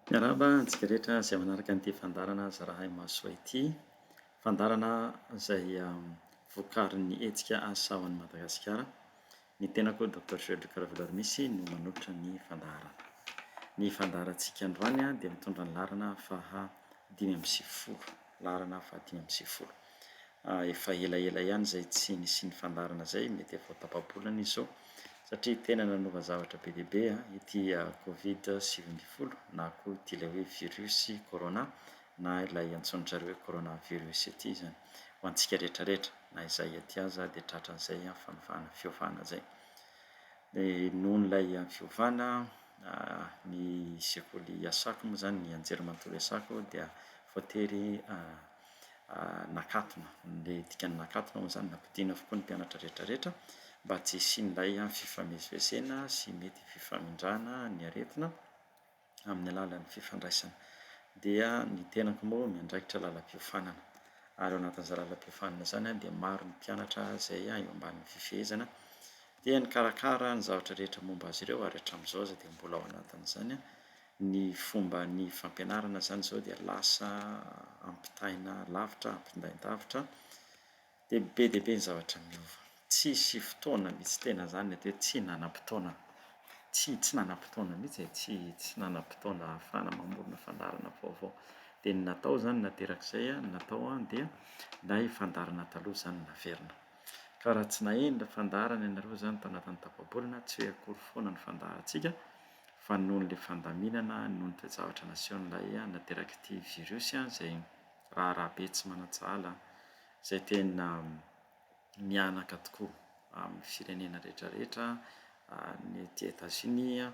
Miarahaba antsika rehetra izay manaraka an'ity fandaharana Zarahay Mahasoa ity. Fandaharana izay vokarin'ny hetsika Asa ho an'i Madagasikara. Ny tenako Docteur Jules Luc Raveloarimisy no manolotra ny fandaharana. Ny fandaharantsika androany dia mitondra ny laharana faha 95. Laharana faha 95. Efa elaela ihany izay tsy nisian'ny fandaharana izay, mety efa ho tapa-bolana izy izao, satria tena nanova zavatra be dia be ity covid 19 na koa ity ilay hoe virus corona na ilay antsoin-dry zareo hoe coronavirus ity izany. Ho antsika rehetra rehetra, na izahay aty aza dia tratran'izay fanovana, fiovana izay. Dia noho ilay fiovana, ny sekoly iasako moa izany, ny anjerimanontolo iasako dia voatery nakatona, ny dikan'ny nakatona moa izany nampodiana avokoa ny mpianatra rehetra rehetra mba tsy hisian'ilay fifamezivezena sy mety fifamindrana ny aretina amin'ny alalan'ny fifandraisana. Dia ny tenako moa miandraikitra lalam-piofanana ary ao anatin'izany lalam-piofanana izany dia maro ny mpianatra izay eo ambanin'ny fifehezana dia nikarakara ny zavatra rehetra momba azy ireo ary hatramin'izao aza dia mbola ao anatin'izany Ny fomba ny fampianarana izany izao dia lasa ampitaina lavitra, ampindain-davitra, dia be dia be ny zavatra miova. Tsisy fotoana mihitsy tena izany ny atao hoe tsy nanam-potoana, tsy tsy nanam-potoana mihitsy e, tsy tsy nanam-potoana ahafahana mamorona fandaharana vaovao. Dia ny natao izany naterak'izay, ny natao dia ilay fandaharana taloha izany naverina. Ka raha tsy naheno ilay fandaharana ianareo izany tao anatin'ny tapa-bolana, tsy hoe akory foana ny fandaharantsika, fa noho ilay fandaminana, noho ny toe-javatra nasehon'ilay naterak'ity virus izay raharaha be tsy manan-tsahala, izay tena mihanaka tokoa amin'ny firenena rehetra rehetra, ny aty Etats-Unis.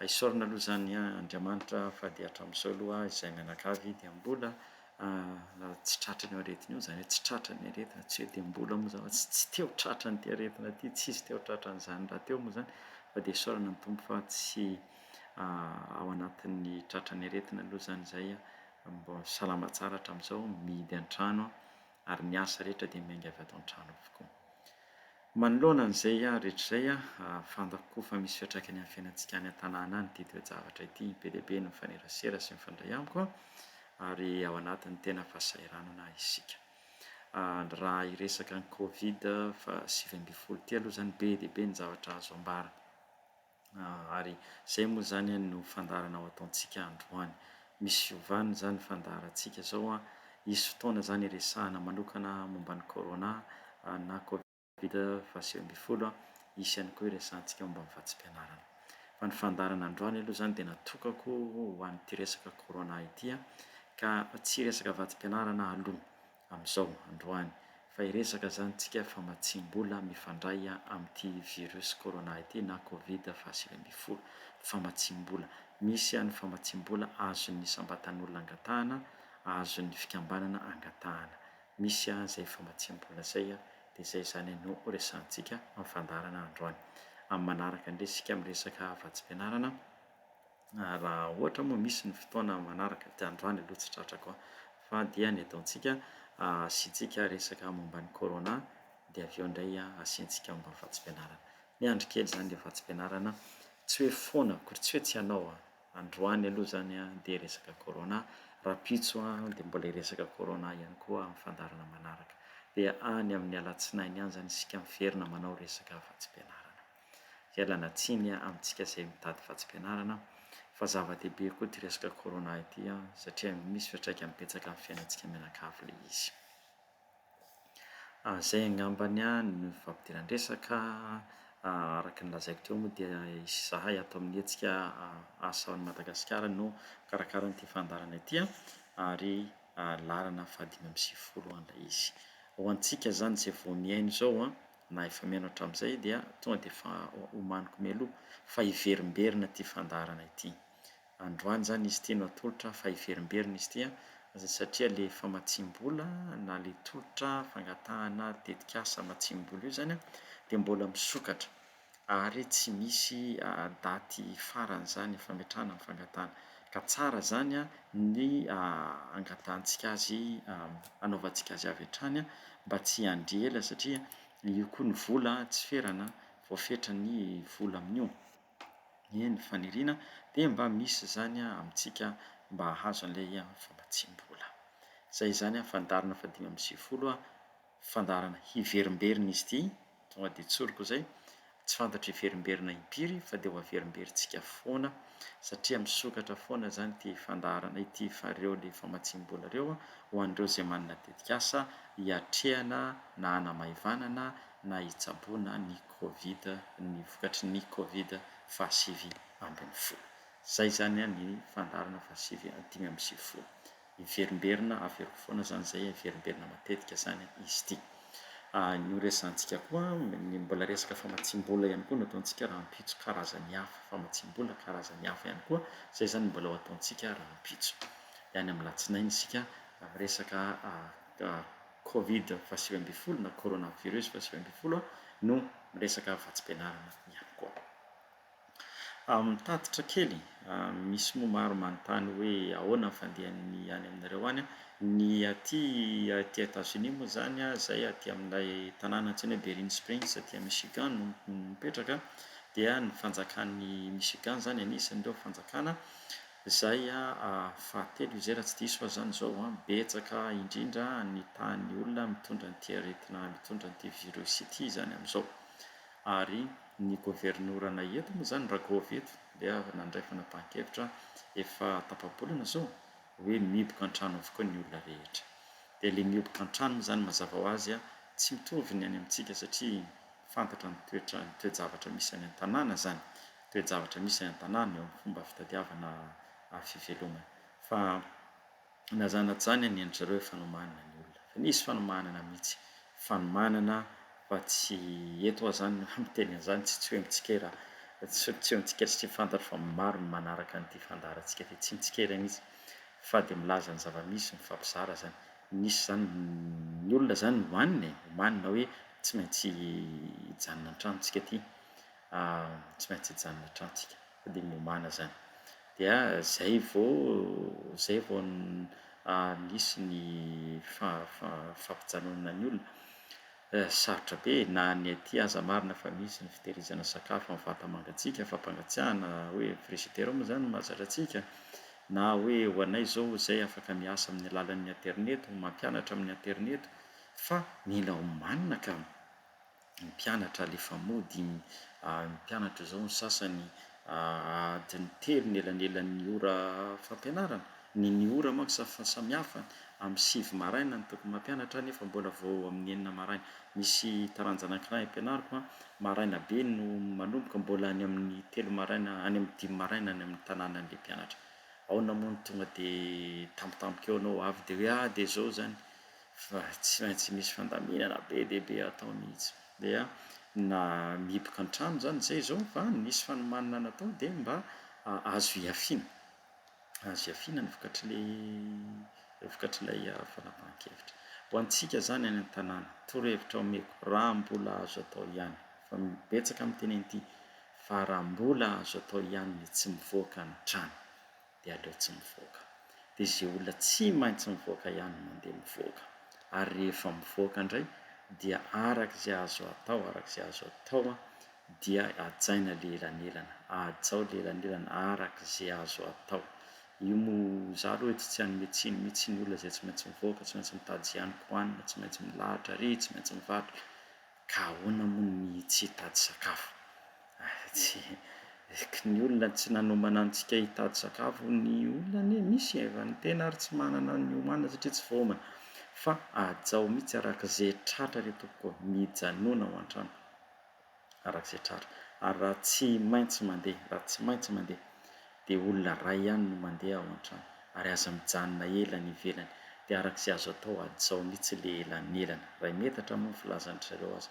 Isaorana aloha izany Andriamanitra fa dia hatramin'izao aloha izahay mianakavy dia mbola tsy tratran'io aretina io, izany hoe tsy tratran'ny aretina, tsy hoe dia mbola moa izany fa tsy te ho tratran'ity aretina ity, tsisy te ho tratran'izany rahateo moa izany fa dia isaorana ny Tompo fa tsy ao anatin'ny tratran'ny aretina aloha izany izahay, mbo salama tsara hatramin'izao, mihidy an-trano ary ny asa rehetra dia miainga avy ato an-trano avokoa. Manoloana an'izay rehetra izay, fantako koa fa misy fiantraikany amin'ny fiainantsika any an-tanàna any ity toe-javatra ity. Be dia be ny mifanerasera sy mifandray amiko ary ao anatin'ny tena fahasahiranana isika. Raha hiresaka ny Covid faha 19 ity aloha izany, be dia be ny zavatra azo ambara. Ary izay moa izany no fandaharana ho ataontsika androany. Misy fiovana izany ny fandaharantsika izao an. Hisy fotoana izany hiresahana manokana momba ny corona na covid faha 19 an. Hisy ihany koa hiresahantsika momba ny vatsim-pianarana. Fa ny fandaharana androany aloha izany dia natokako ho an'ity resaka corona ity an, ka tsy hiresaka vatsim-pianarana aloha. amin'izao androany fa hiresaka izany tsika famatsiam-bola mifandray amin'ity virus corona ity na covid faha 19. Famatsiam-bola. Misy ny famatsiam-bola azon'ny isam-batan'olona angatahana, azon'ny fikambanana angatahana. Misy izay famatsiam-bola izay dia izay izany no resahantsika amin'ny fandaharana androany. Amin'ny manaraka indray isika miresaka vatsim-pianarana. Raha ohatra moa misy ny fotoana manaraka, dia androany aloha tsy tratrako an, fa dia ny ataontsika asiantsika resaka momba ny corona dia avy eo indray asiantsika momba ny vatsim-pianarana. Miandry kely izany ilay vatsim-pianarana, tsy hoe foana akory, tsy hoe tsy hanao an, androany aloha izany dia resaka corona, rahampitso dia mbola hiresaka corona ihany koa amin'ny fandaharana manaraka. Dia any amin'ny alatsinainy any izany isika miverina manao resaka vatsim-pianarana. Fialana tsiny amintsika izay mitady vatsim-pianarana fa zava-dehibe koa ity resaka corona ity satria misy fiantraikany betsaka amin'ny fiainantsika mianakavy ilay izy. Izay angambany no fampidiran-dresaka, araka ny lazaiko teo moa dia izahay ato amin'ny hetsika Asa ho an'i Madagasikara no mikarakara an'ity fandaharana ity ary laharana faha 95 ilay izy. Ho antsika izany izay vao mihaino izao na efa mihaino hatramin'izay dia tonga dia efa omaniko mialoha fa hiverimberina ity fandaharana ity. Androany izany izy ity no atolotra fa hiverimberina izy ity satria ilay famatsiam-bola na ilay tolotra fangatahana tetikasa hamatsiam-bola io izany dia mbola misokatra ary tsy misy daty farany izany fametrahana ny fangatahana. Ka tsara izany ny angatahantsika azy, hanaovantsika azy avy hatrany mba tsy hiandry ela satria io koa ny vola tsy ferana, voafetra ny vola amin'io. Ny faniriana dia mba misy izany amintsika mba hahazo an'ilay famatsiam-bola. Izay izany fandaharana fahadimy amby sivifolo, fandaharana hiverimberina izy ity, tonga dia tsoriko izay, tsy fantatro hiverimberina impiry fa dia ho averimberintsika foana satria misokatra foana izany ity fandaharana ity fa ireo ilay famatsiam-bola ireo ho an'ireo izay manana tetikasa hiatrehana na hanamaivanana na hitsaboana ny covid, ny vokatry ny covid fahasivy ambin'ny folo. Izay izany ny fandaharana fahasivy 95. Miverimberina, averiko foana izany izay, miverimberina matetika izany izy ity. Ny ho resahantsika koa, ny mbola resaka famatsiam-bola ihany koa no ataontsika rahampitso, karazany hafa, famatsiam-bola karazany hafa ihany koa, izay izany no mbola ho ataontsika rahampitso. Dia any amin'ny alatsinainy isika miresaka Covid fahasivy ambin'ny folo na coronavirus fahasivy ambin'ny folo no miresaka vatsim-pianarana ihany koa. Mitatitra kely, misy moa maro manontany hoe ahoana ny fandehan'ny any aminareo any. Ny aty aty Etazonia moa izany, izay aty amin'ilay tanàna antsoina hoe Berrien Springs aty Michigan no mipetraka, dia ny fanjakan'i Michigan izany anisan'ireo fanjakana izay fahatelo izay raha tsy diso aho izany izao an, betsaka indrindra ny tahan'ny olona mitondra an'ity aretina mitondra an'ity virus ity izany amin'izao. Ary ny governoranay eto moa izany Ragôvy eto dia nandray fanapahan-kevitra efa tapa-bolana izao hoe mihiboka an-trano avokoa ny olona rehetra. Dia ilay mihiboka an-trano moa izany mazava ho azy tsy mitovy ny any amintsika satria fantatra ny toetra ny toe-javatra misy any an-tanàna izany, toe-javatra misy any an-tanàna eo amin'ny fomba fitadiavana fivelomana. Fa na zany na tsy zany ny an-dry zareo efa nomanina ny olona, efa nisy fanomanana mihitsy, fanomanana fa tsy eto aho zany miteny an'izany tsy tsy hoe mitsikera, tsy tsy hoe mitsikera satria fantatro fa maro ny manaraka an'ity fandaharantsika ity, tsy mitsikera mihitsy fa dia milaza ny zava-misy, mifampizara zany, nisy zany ny olona zany nomanina e, nomanina hoe tsy maintsy hijanona an-trano tsika ity, tsy maintsy hijanona an-trano tsika. fa dia miomàna zany. Dia zay vao zay vao nisy ny fampijanonana ny olona. Sarotra be e, na ny aty aza marina fa misy ny fitehirizana sakafo amin'ny vata mangatsiaka, fampangatsiahana hoe frigidaire moa zany no mahazatra antsika, na hoe ho anay zao zay afaka miasa amin'ny alalan'ny aterineto, mampianatra amin'ny aterineto fa mila omanina ka. ny mpianatra alefa mody, ny mpianatra izao ny sasany adiny telo ny elanelan'ny ora fampianarana, ny ny ora manko samihafa, amin'ny sivy maraina no tokony mampianatra nefa mbola vao amin'ny enina maraina, misy taranja anankiray ampianariko an, maraina be no manomboka mbola any amin'ny telo maraina, any amin'ny dimy maraina any amin'ny tanànan'ilay mpianatra, aona moa no tonga dia tampotampoka eo ianao avy dia hoe ah dia izao izany, fa tsy maintsy misy fandaminana be dia be atao mihitsy. Dia na mihiboka an-trano izany izay izao fa nisy fanomanana natao dia mba azo ihafiana, azo ihafiana ny vokatr'ilay vokatr'ilay fanapahan-kevitra. Ho antsika izany any an-tanàna, torohevitra omeko, raha mbola azo atao ihany, fa betsaka miteny an'ity, fa raha mbola azo atao ihany ny tsy mivoaka ny trano. dia aleo tsy mivoaka. Dia izay olona tsy maintsy mivoaka ihany no mandeha mivoaka. Ary rehefa mivoaka indray dia araka izay azo atao, araka izay azo atao dia hajaina ilay elanelana. Hajao ilay elanelana araka izay azo atao. Io moa izaho aloha eto tsy hanome tsiny mihitsy ny olona izay tsy maintsy mivoaka, tsy maintsy mitady izay hanin-kohanina, tsy maintsy milahatra ary, tsy maintsy mivarotra. Ka ahoana moa ny tsy hitady sakafo? Tsy ny olona tsy nanomana antsika hitady sakafo, ny olona anie misy e, fa ny tena ary tsy manana ny hohanina satria tsy voaomana. Fa hajao mihitsy araka izay tratra re tompoko ô, mijanona ao an-trano araka izay tratra. Ary raha tsy maintsy mandeha, raha tsy maintsy mandeha dia olona ray ihany no mandeha ao an-trano ary aza mijanona ela any ivelany dia araka izay azo atao hajao mihitsy le elanelana, iray metatra moa ny filazan-dry zareo aza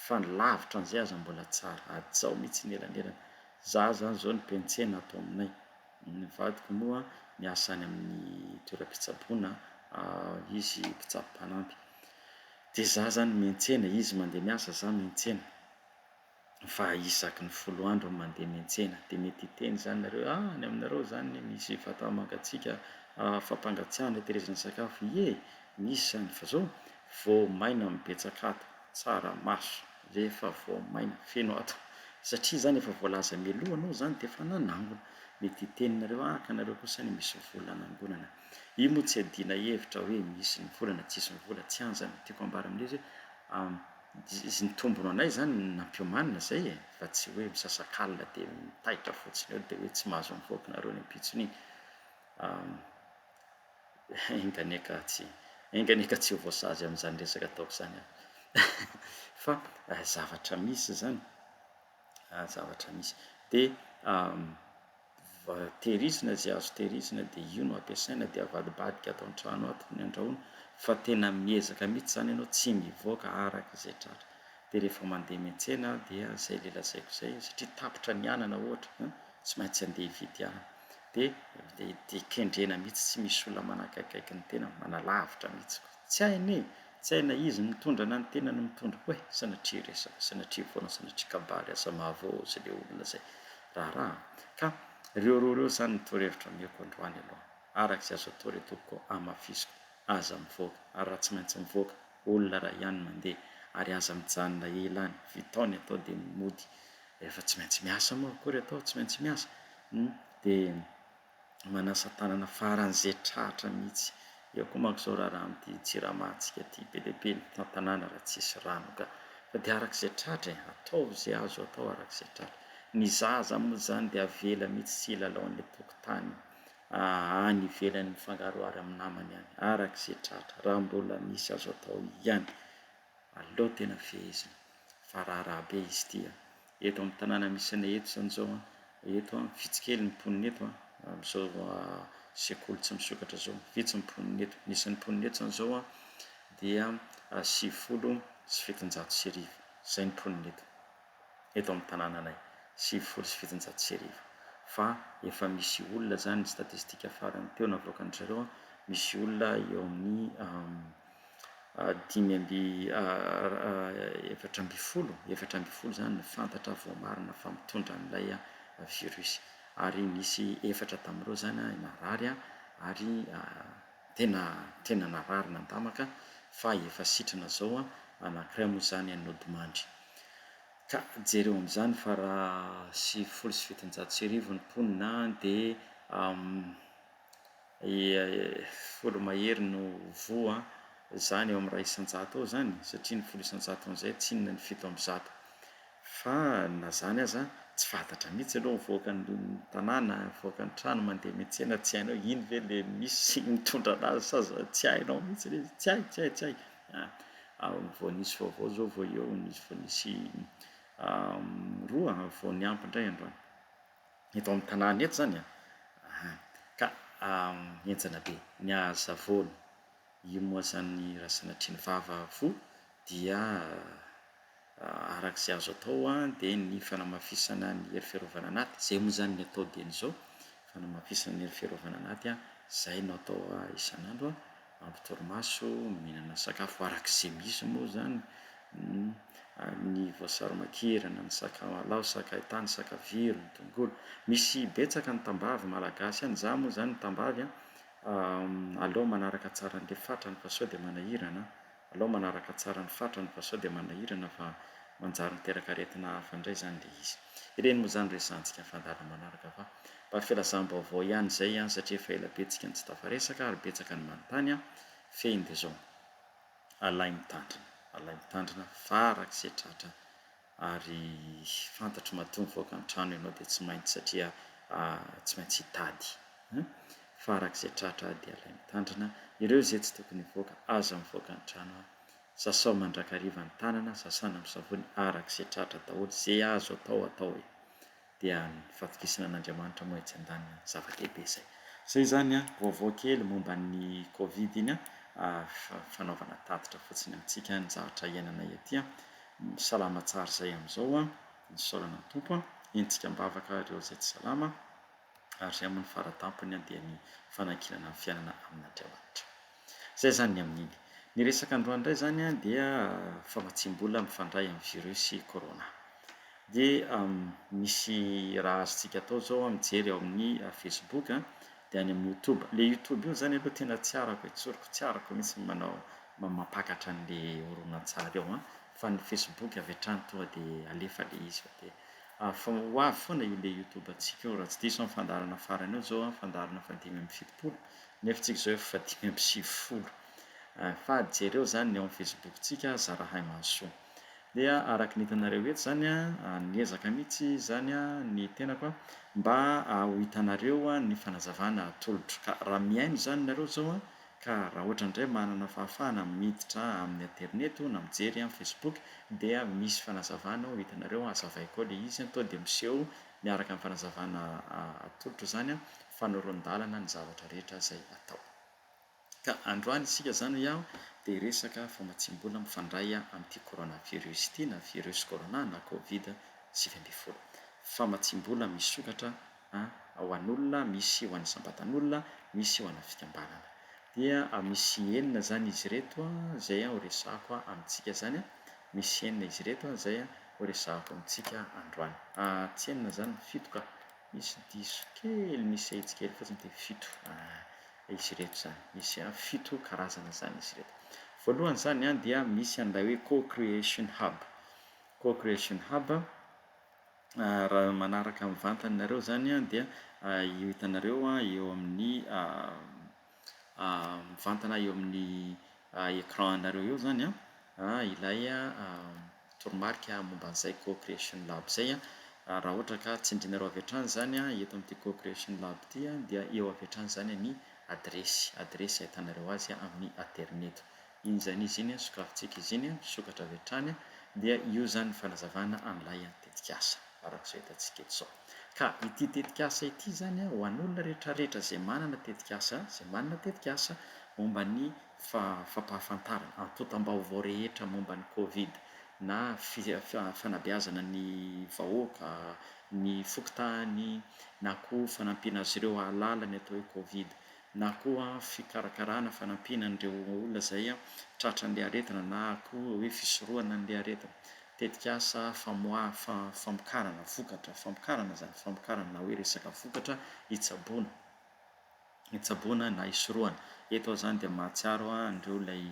fa ny lavitra an'izay aza mbola tsara, hajao mihitsy ny elanelana, za zany zao ny mpiantsena ato aminay, ny vadiko moa miasa any amin'ny toeram-pitsaboana izy mpitsabo mpanampy, dia za zany miantsena, izy mandeha miasa za miantsena. fa isaky ny folo andro no mandeha miantsena dia mety hiteny izany nareo hoe ah any aminareo izany misy vata mangatsiaka fampangatsiahana hitehirizana sakafo, ie misy izany fa zao voamaina no betsaka ato, tsaramaso rehefa voamaina feno ato. Satria izany efa voalaza mialoha anao izany dia efa nanangona. Mety hiteny nareo ah ka nareo kosa anie misy vola anangonana. Io moa tsy iadiana hevitra hoe misy ny vola na tsisy ny vola, tsy any izany. Ny tiako ambara amin'ilay izy hoe izy ny tombony anay izany nampiomanina izay e, fa tsy hoe misasakalina dia mitaitra fotsiny eo dia hoe tsy mahazo mivoaka nareo ny ampitson'iny. Enga anie ka tsy, enga anie ka tsy ho voasazy amin'izany resaka ataoko izany aho. Fa zavatra misy izany, zavatra misy. Dia tehirizina izay azo tehirizina dia io no ampiasaina dia avadibadika ato an-trano ato ny andrahoana fa tena miezaka mihitsy izany ianao tsy mivoaka araka izay tratra. Dia rehefa mandeha miantsena dia izay ilay lazaiko izay satria tapitra ny anana ohatra an, tsy maintsy andeha hividy anana. Dia dia kendrena mihitsy tsy misy olona manakaikaiky ny tena, manalavitra mihitsy. Tsy hainy e! Tsy hay na izy no mitondra na ny tena no mitondra. Oay! Sanatria resaka, sanatria foana, sanatria kabary, asa mahavoahozo ilay olona izay raharaha. Ka ireo roa ireo izany no torohevitra omeko androany aloha. Araka izay azo atao re tompoko, hamafisiko, aza mivoaka, ary raha tsy maintsy mivoaka, olona iray ihany mandeha, ary aza mijanona ela any, vitao ny atao dia mody. Rehefa tsy maintsy miasa moa, akory atao, tsy maintsy miasa. Dia. manasa tanana faran'izay tratra mihitsy. Eo koa manko izao raharaha amin'ity jirama-ntsika ity, be dia be ny tantanàna raha tsisy rano ka. Fa dia arak'izay tratra e, ataovy izay azo atao arak'izay tratra. Ny zaza moa izany dia avela mihitsy tsy hilalao any an-tokotany, any ivelany mifangaroharo amin'ny namany any, arak'izay tratra, raha mbola misy azo atao ihany. Aleo tena fehezina fa raharaha be izy ity a! Eto amin'ny tanàna misy anay eto izany izao an, eto an, vitsy kely ny mponina eto an, amin'izao sekoly tsy misokatra izao, vitsy ny mponina eto, ny isan'ny mponina eto izany izao an dia 1790, izay ny mponina eto, eto amin'ny tanànanay, 1790, fa efa misy olona izany, ny statistika farany teo navoakan-dry zareo an, misy olona eo amin'ny dimy amby 14, 14 izany no fantatra voamarina fa mitondra an'ilay virus ary nisy efatra tamin'ireo izany narary ary tena tena narary nandamaka fa efa sitrana izao, anankiray moa izany nodimandry. Ka jereo amin'izany fa raha 1790 ny mponina dia Folo mahery no voa zany eo amin'ny 1% eo zany satria ny 10 isan-jaton'izay tsy inona ny 107. Fa na zany aza tsy fantatra mihitsy aloha mivoaka ny tanàna, mivoaka ny trano, mandeha miantsena tsy hainao iny ve le misy mitondra anazy sa tsy hainao mihitsy le izy, tsy hay, tsy hay, tsy hay. Vao nisy vaovao zao vao eo nisy vao nisy roa vao niampy indray androany. Eto amin'ny tanàna eto zany an, aha, ka henjana be ny ahazavoana, io moa zany raha sanatria ny vava voa dia araka izay azo atao an dia ny fanamafisana ny hery fiarovana anaty, izay moa zany ny atao dieny izao, fanamafisana ny hery fiarovana anaty an, izay no atao isan'andro an. Ampy torimaso, mihinana sakafo araka izay misy moa izany, ny voasary makirana, ny sakamalaho, sakay tany, sakaviro, ny tongolo. Misy betsaka ny tambavy malagasy any, za moa izany ny tambavy an, aleo manaraka tsara an'ilay fatrany fa sao dia manahirana an, aleo manaraka tsara ny fatrany fa sao dia manahirana fa manjary miteraka aretina hafa indray izany ilay izy. Ireny moa izany resahantsika amin'ny fandaharana manaraka fa. Mba filazam-baovao ihany izay an, satria efa ela be tsika no tsy tafaresaka ary betsaka ny manontany an, fehiny dia izao, alay mitandrina, alay mitandrina farak'izay tratra ary fantatro matoa mivoaka ny trano ianao dia tsy maintsy satria tsy maintsy hitady an, farak'izay tratra dia alay mitandrina, ireo izay tsy tokony hivoaka aza mivoaka ny trano an, sasao mandrakariva ny tanana, sasana amin'ny savony arak'izay tratra daholo, izay azo atao atao e. dia ny fatokisana an'Andriamanitra moa etsy andaniny an, zava-dehibe izay. Izay izany an, vaovao kely momba ny covid iny an, fanaovana tatitra fotsiny amintsika ny zavatra iainanay aty an, salama tsara izay amin'izao an, isaorana ny Tompo an, entintsika am-bavaka ireo izay tsy salama, ary izay moa ny faratampony an dia ny fanankinana ny fiainana amin'Andriamanitra. Izay izany ny amin'iny. Ny resaka androany indray izany an dia famatsiam-bola mifandray amin'ny virus corona. Dia misy raha azontsika atao izao an, mijery ao amin'ny Facebook an, dia any amin'ny youtube. Ilay youtube io izany aloha tena tsy arako e, tsoriko tsy arako mihitsy ny manao mampakatra an'ilay horonantsary ao an, fa ny Facebook avy hatrany tonga dia alefa ilay izy fa dia. Fa ho avy foana io le youtube antsika io raha tsy diso aho ny fandaharana farany eo zao fandaharana faha-75 nefa tsika zao efa faha-95. Fa jereo zany ny ao amin'ny facebook tsika Zarahay Mahasoa. Dia araka ny hitanareo eto zany niezaka mihitsy zany ny tenako mba ho hitanareo ny fanazavana atolotro. Ka raha mihaino zany nareo zao ka raha ohatra indray manana fahafahana miditra amin'ny aterineto na mijery amin'ny facebook dia misy fanazavana ao hitanareo hazavaiko ao le izy to dia miseho miaraka amin'ny fanazavana atolotro zany fanoroan-dalana ny zavatra rehetra izay atao. Ka androany isika izany hoy aho dia hiresaka famatsiam-bola mifandray amin'ity coronavirus ity na virus corona na covid 19. Famatsiam-bola misokatra ho an'olona, misy ho an'ny isam-batan'olona, misy ho ana fikambanana. Dia misy enina izany izy ireto izay ho resahako amintsika izany, misy enina izy ireto izay ho resahako amintsika androany. Tsy enina izany, fito ka. Misy diso kely, misy ahitsy kely fotsiny dia fito. Izy ireto izany. Misy fito karazana izany izy ireto. Voalohany izany dia misy an'ilay hoe Co-creation Hub. Co-creation Hub, raha manaraka mivantana nareo izany dia io hitanareo eo amin'ny mivantana eo amin'ny écran anareo eo izany ilay toromarika momba an'izay Co-creation Lab izay. Raha ohatra ka tsindrinareo avy hatrany izany eto amin'ity Co-creation Lab ity dia eo avy hatrany izany ny adiresy, adiresy ahitanareo azy amin'ny aterineto. Iny izany izy iny, sokafintsika izy iny, misokatra avy hatrany dia io izany ny fanazavana an'ilay tetikasa araka izao hitantsika eto izao. Ka ity tetikasa ity izany ho an'olona rehetrarehetra izay manana tetikasa, izay manana tetikasa momba ny fampahafantarana, antontam-baovao rehetra momba ny covid na fanabeazana ny vahoaka, ny fokontany na koa fanampiana azy ireo hahalala ny atao hoe covid na koa fikarakarana fanampiana an'ireo olona izay tratran'ilay aretina na koa hoe fisorohana an'ilay aretina. Tetikasa famoaha famokarana vokatra, famokarana izany, famokarana na hoe resaka vokatra hitsaboana. hitsaboana na hisorohana. Eto aho izany dia mahatsiaro an'ireo ilay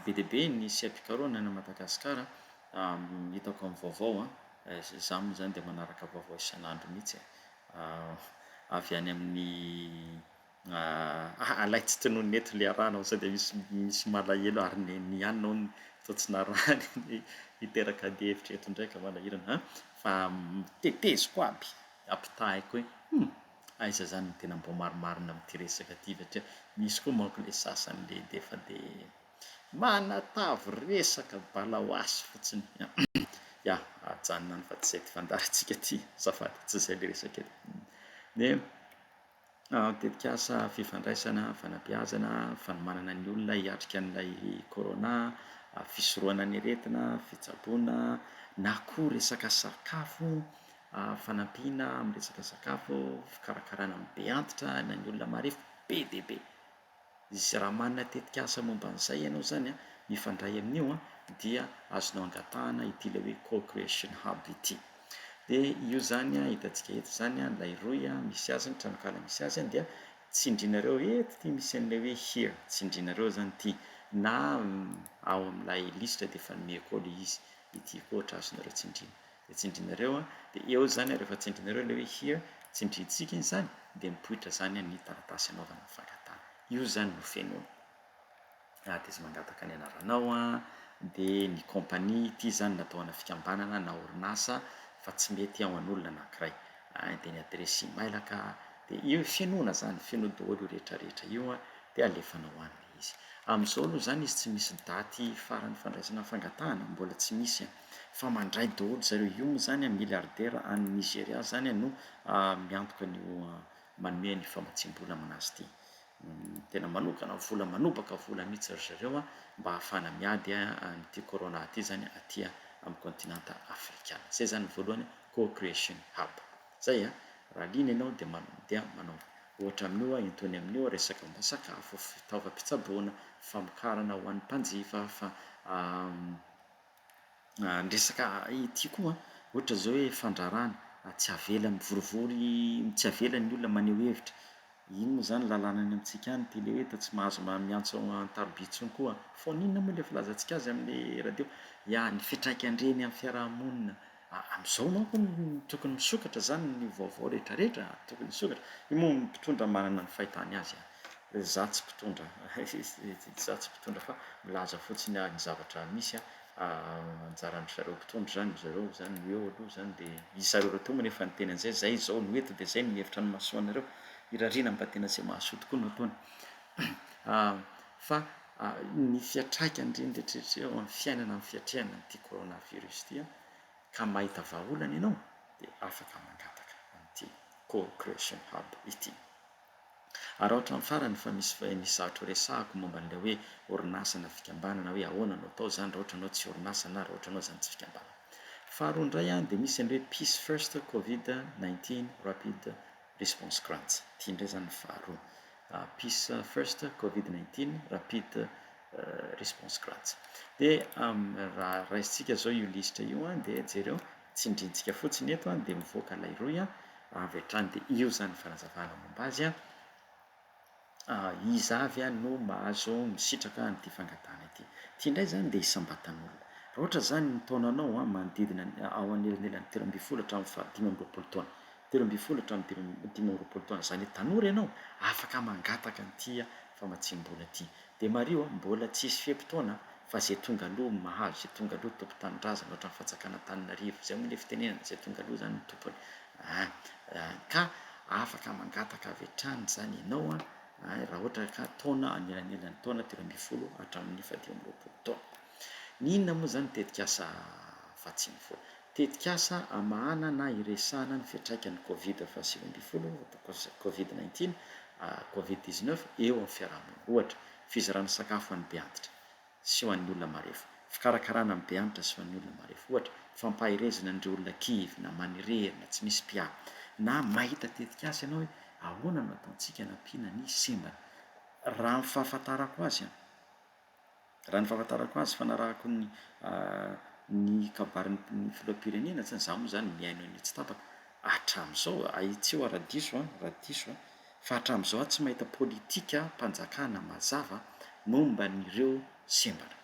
be dia be ny seha-pikarohana any Madagasikara hitako amin'ny vaovao an, izaho moa izany dia manaraka vaovao isan'andro mihitsy e, avy any amin'ny alay tsy tononina eto ilay arahana sao dia misy misy malahelo ary ny ny ihany hono toa tsy narahany hiteraka adihevitra eto indray ka manahirana an, fa teteziko aby ampitahaiko hoe hum! Aiza zany no tena mbô marimarina amin'ity resaka ity satria misy koa manko le sasany le de efa de manatavy resaka balaoasy fotsiny ya ajanona any fa tsy zay ty fandaharantsika ty azafady tsy zay le resaka eto de tetikasa fifandraisana fanabeazana fanomanana ny olona hiatrika an'ilay corona fisorohana ny aretina fitsaboana na koa resaka sakafo fanampiana amin'ny resaka sakafo, fikarakarana ny be antitra na ny olona marefo, be dia be. Izy raha manana tetikasa momba an'izay ianao izany an, mifandray amin'io an, dia azonao angatahana ity ilay hoe Co-creation Hub ity. Dia io izany an, hitantsika eto izany an, ilay rohy an, misy azy, ny tranonkala misy azy an, dia tsindrinareo eto ity misy an'ilay hoe here, tsindrinareo izany ity, na ao amin'ilay lisitra dia efa nomeko ao ilay izy, ity koa ohatra azonareo tsindrina. Dia tsindrinareo an, dia eo izany rehefa tsindrinareo ilay hoe here, tsindrintsika iny izany, dia mipoitra izany ny taratasy anaovana ny fangatahana. Io izany no fenoina. Ah, dia izy mangataka ny anaranao an, dia ny compagnie, ity izany natao ana fikambanana na orinasa fa tsy mety ao an'olona anankiray. Ah, dia ny adiresy imailaka, dia io fenoina izany, fenoy daholo io rehetra rehetra io an, dia alefanao any ilay izy. Amin'izao aloha izany izy tsy misy daty farany fandraisana fangatahana, mbola tsy misy an. Fa mandray daholo zareo, io moa zany an milliardaire any Nigeria zany no miantoka an'io manome ny famatsiam-bola aminazy ity. Tena manokana vola manobaka vola mihitsy ry zareo mba ahafahana miady an'ity corona ity zany aty amin'ny kontinanta afrikana. Zay zany ny voalohany co-creation hub. Zay an, raha liana ianao dia dia manaova. Ohatra amin'io intoany amin'io resaka momba sakafo, fitaovam-pitsaboana, famokarana ho an'ny mpanjifa, fa Ny resaka ity koa an, ohatra izao hoe fandrarana, tsy avela mivorivory, tsy avela ny olona maneho hevitra, iny moa izany lalàna any amintsika any ity ilay hoe toa tsy mahazo miantso an-taroby intsony koa, fa n'inona moa ilay filazantsika azy amin'ny radio? Ya, ny fiantraikan'ireny amin'ny fiaraha-monina. Amin'izao manko no tokony misokatra izany ny vaovao rehetra rehetra, tokony hisokatra. Io moa ny mpitondra manana ny fahitany azy an! Za tsy mpitondra, za tsy mpitondra fa milaza fotsiny aho ny zavatra misy an! Anjaran-dry zareo mpitondra izany, ry zareo izany no eo aloha izany dia izy zareo rahateo moa no efa niteny an'izay, zay izao no eto dia zay no mihevitra ny mahasoa anareo, irariana mba tena izay mahasoa tokoa no ataony. Fa ny fiantraikan'ireny rehetra rehetra eo amin'ny fiainana amin'ny fiatrehana an'ity coronavirus ity an, ka mahita vahaolana ianao dia afaka mangataka an'ity Co-Creation Hub ity. Ary ao hatramin'ny farany fa misy misy zavatra ho resahako momba an'ilay hoe orinasa na fikambanana hoe ahoana no atao izany raha ohatra ianao tsy orinasa na raha ohatra ianao izany tsy fikambanana. Faharoa indray an dia misy an'ilay hoe Peace First Covid 19 Rapid Response Grants. Ity indray izany ny faharoa. Peace First Covid 19 Rapid Response Grants. Dia raha raisintsika izao io lisitra io an dia jereo tsindrintsika fotsiny eto an dia mivoaka ilay rohy an avy hatrany dia io izany ny fanazavana momba azy an. Iza avy no mahazo misitraka an'ity fangatahana ity. Ity indray izany dia isam-batan'olona. Raha ohatra izany ny taonanao an manodidina ny ao anelanelan'ny 13 hatramin'ny faha 25 taona, 13 hatramin'ny 25 taona, izany hoe tanora ianao, afaka mangataka an'ity famatsiam-bola ity. Dia mariho an, mbola tsisy fe-potoana fa izay tonga aloha mahazo, izay tonga aloha tompon-tanindrazana, ohatran'ny fanjakan'Antananarivo, izay moa ilay fitenenana, izay tonga aloha izany no tompony. Aa ka afaka mangataka avy hatrany izany ianao an, raha ohatra ka taona anelanelan'ny taona 13 hatramin'ny faha 25 taona. Ny inona moa izany tetikasa vatsian'ny vola? Tetikasa hamahana na hiresahana ny fiantraikan'ny Covid faha-19, Covid 19, Covid 19, eo amin'ny fiarahamonina. Ohatra, fizarana sakafo ho an'ny be antitra sy ho an'ny olona marefo, fikarakarana ny be antitra sy ho an'ny olona marefo. Ohatra, fampaherezana an'ireo olona kivy na manirery na tsy misy mpiahy. Na mahita tetikasa ianao hoe ahoana no ataontsika hanampiana ny sembana. Raha ny fahafantarako azy an! Raha ny fahafantarako azy, fanarahako ny ny kabarin'ny filoham-pirenena zany, za moa zany mihaino an'io tsy tapaka hatramin'izao, ahitsio aho raha diso an, raha diso an, fa hatramin'izao aho tsy mahita politikam-panjakana mazava momba an'ireo sembana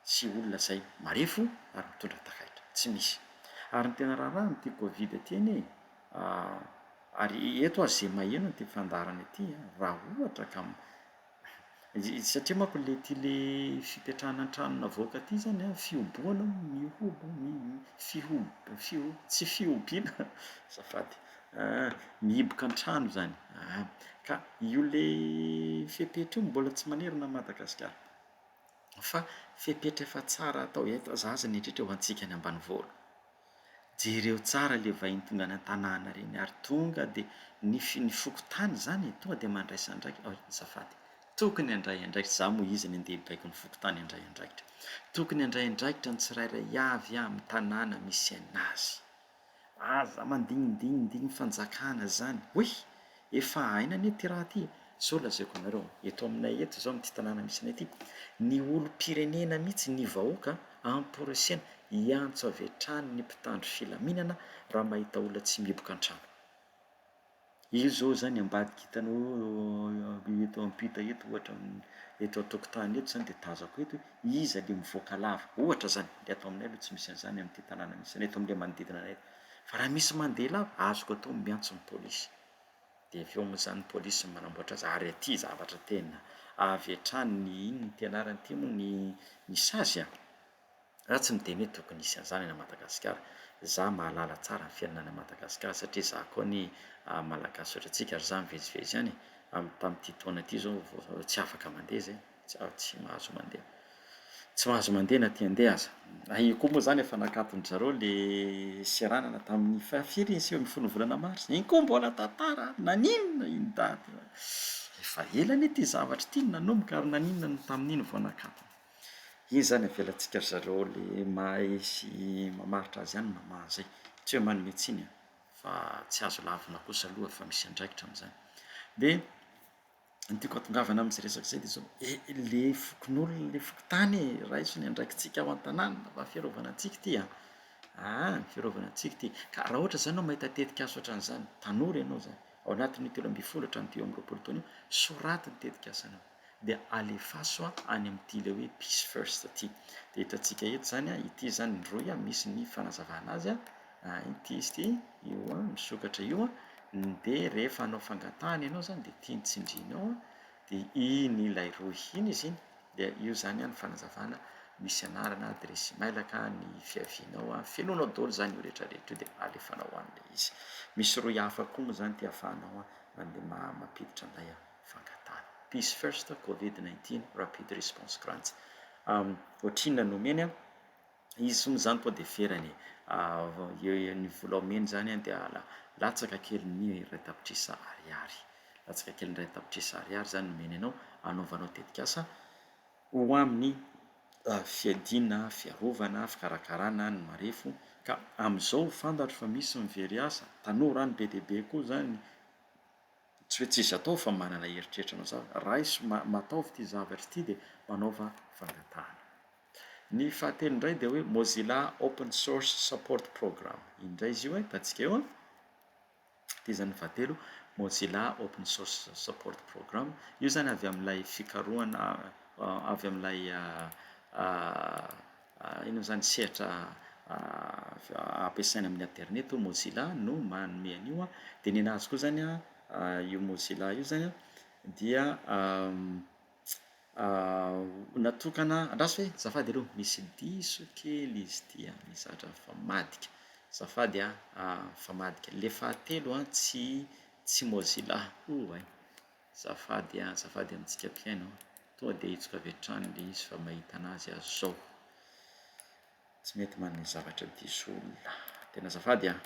sy olona izay marefo ary mitondra takaitra, tsy misy. Ary ny tena raharaha amin'ity covid ity anie ary eto aho ze maheno an'ity fandaharana ity an, raha ohatra ka Satria manko le ty le fipetrahana an-trano navoaka ty zany an, fihoboana mihobo fiho fiho tsy fihobiana azafady ah, mihiboka an-trano zany ah, ka io le fepetra io mbola tsy manerana an'i Madagasikara fa fepetra efa tsara atao eto, za aza nieritreritra ho antsika any ambanivolo. Jereo tsara le vahiny tonga any an-tanàna reny ary tonga de ny ny fokontany zany e, tonga de mandraisa andraikitra, azafady, tokony handray andraikitra, za moa iza ny andeha hibaiko ny fokontany handray andraikitra, tokony handray andraikitra ny tsirairay avy amin'ny tanàna misy anazy. Aza mandinindinindiny fanjakana zany, oy! Efa haina anie ty raha ty e! Zao lazaiko anareo, eto aminay eto zao amin'ity tanàna misy anay ity, ny olom-pirenena mihitsy, ny vahoaka amporisihana hiantso avy hatrany ny mpitandro filaminana raha mahita olona tsy mihiboka an-trano. Io zao zany ambadika hitanao eto ampita eto ohatra eto an-tokotany eto zany de tazako eto hoe iza le mivoaka lava, ohatra zany, le ato aminay aloha tsy misy an'izany amin'ity tanàna misy anay, eto amin'le manodidina anay eto, fa raha misy mandeha lava azoko atao ny miantso ny polisy. Dia avy eo moa izany ny polisy no manamboatra azy ary aty zavatra tena avy hatrany ny inona ity anarany ity moa ny ny sazy a! Za tsy miteny hoe tokony hisy an'izany any Madagasikara, za mahalala tsara ny fiainana any Madagasikara satria za koa anie malagasy ohatrantsika ary za mivezivezy ihany e, tamin'ity taona ity zao vao tsy afaka mandeha zay. Tsy mahazo mandeha. Tsy mahazo mandeha na te handeha aza. Io koa moa izany efa nakaton-dry zareo le seranana tamin'ny faha firy iny 19 ny volana marsa. Iny koa mbola tantara a! Naninona iny daty iny? Efa ela anie ity zavatra ity no nanomboka ary naninona no tamin'iny vao nakatona? Iny izany avelantsika ry zareo le mahay sy mamaritra azy ihany mamaha an'izay. Tsy hoe manome tsiny an, fa tsy azo lavina kosa aloha fa misy andraikitra amin'izany. Dia. Ny tiako hatongavana amin'izay resaka izay dia izao, e le fokonolona, le fokontany e, raiso ny andraikitsika ao an-tanàna fa fiarovana antsika ity an, aa fiarovana antsika ity. Ka raha ohatra izany ianao mahita tetikasa ohatran'izany, tanora ianao izany, ao anatin'io 13 hatramin'ny 25 taona io, soraty ny tetikasanao. dia alefaso any amin'ity ilay hoe Peace First ity. Dia hitantsika eto izany, ity izany ny rohy misy ny fanazavana azy, ity izy ity, io misokatra io, dia rehefa hanao fangatahana ianao izany dia ity no tsindrianao, dia iny ilay rohy iny izy iny, dia io izany ny fanazavana misy anarana, adiresy imailaka, ny fiavianao, fenoinao daholo izany io rehetra rehetra io dia alefanao any ilay izy. Misy rohy hafa koa moa izany ity ahafahanao mandeha mampiditra an'ilay fangatahana. Peace First Covid 19 Rapid Response Grants. Ohatrinona no omeny an? Izy moa izany koa dia ferany e. Ny vola omeny izany dia latsaka kelin'ny 1 tapitrisa ariary. Latsaka kelin'ny 1 tapitrisa ariary izany no omeny anao hanaovanao tetikasa ho amin'ny fiadiana, fiarovana, fikarakarana ny marefo. Ka amin'izao fantatro fa misy ny very asa, tanora any be dia be koa izany, tsy hoe tsisy atao fa manana eritreritra hanao zavatra, raiso, mataovy ity zavatra ity dia manaova fangatahana. Ny fahatelo indray dia hoe Mozilla Open Source Support Program. Iny indray izy io, hitantsika eo. Ity izany ny fahatelo, Mozilla Open Source Support Program. Io izany avy amin'ilay fikarohana, avy amin'ilay inona izany sehatra ampiasaina amin'ny aterineto, Mozilla no manome an'io. Dia ny anazy koa izany, io Mozilla io izany dia natokana, andraso hoe azafady aloha, misy diso kely izy ity an, misy zavatra mifamadika, azafady an, mifamadika, le fahatelo an tsy tsy Mozilla, oay, azafady an, azafady amintsika mpihaino an, tonga dia ahitsiko avy hatrany le izy fa mahita anazy aho zao, tsy mety manome zavatra diso olona, tena azafady an,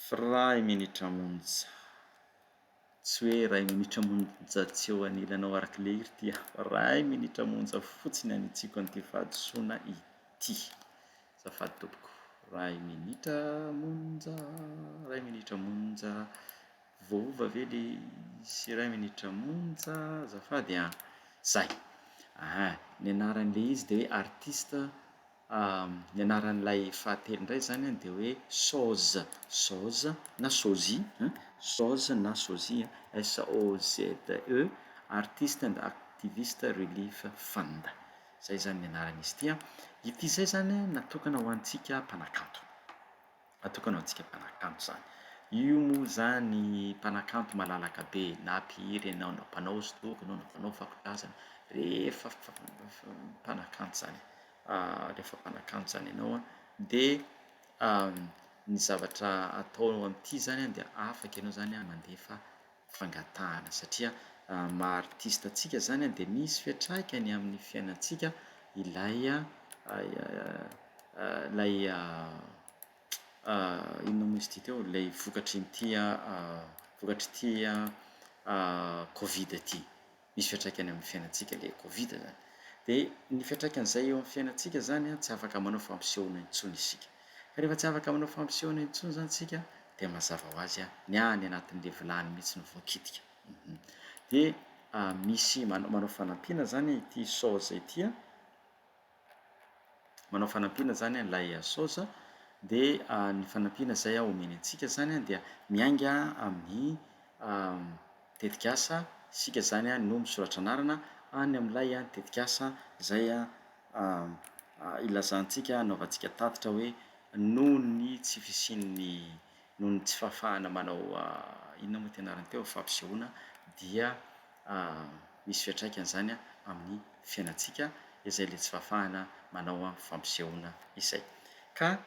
f'iray minitra monja. Tsy hoe iray minitra monja tsy eo anilanao araka ilay hira ity fa iray minitra monja fotsiny hanitsiako an'ity fahadisoana ity. Azafady tompoko. Iray minitra monja, iray minitra monja. Voaova ve ilay izy iray minitra monja? Azafady an. Zay. Aha, ny anaran'ilay izy dia hoe artiste Ny anaran'ilay fahatelo indray izany dia hoe Soz, Soz na Sozy, Soz na Sozy, S O Z E, Artist and Activist Relief Fund. Izay izany ny anaran'izy ity. Ity izay izany natokana ho antsika mpanakanto. Natokana ho antsika mpanakanto izany. Io moa izany mpanakanto malalaka be, na mpihira ianao, na mpanao hosodoko ianao, na mpanao vakodrazana, rehefa mpanakanto izany, rehefa mpanakanto izany ianao an, dia ny zavatra atao amin'ity izany an dia afaka ianao izany mandefa fangatahana satria maha artiste antsika izany dia misy fiantraikany amin'ny fiainantsika ilay ilay inona moa izy ity teo ilay vokatr'ity vokatr'ity covid ity. Misy fiantraikany amin'ny fiainantsika ilay covid izany. Dia ny fiantraikan'izay eo amin'ny fiainantsika izany an, tsy afaka manao fampisehoana intsony isika. Ka rehefa tsy afaka manao fampisehoana intsony izany isika dia mazava ho azy ny any anatin'ilay vilany mihitsy no voakitika. Dia misy manao fanampiana izany ity soja ity an, manao fanampiana izany ilay soja dia ny fanampiana izay omeny antsika izany dia miainga amin'ny tetikasa, isika izany no misoratra anarana any amin'ilay tetikasa izay ilazantsika, anaovantsika tatitra hoe noho ny tsy fisian'ny, noho ny tsy fahafahana manao inona moa ity anarany teo, fampisehoana dia misy fiantraikany izany amin'ny fiainantsika izay ilay tsy fahafahana manao fampisehoana izay. Ka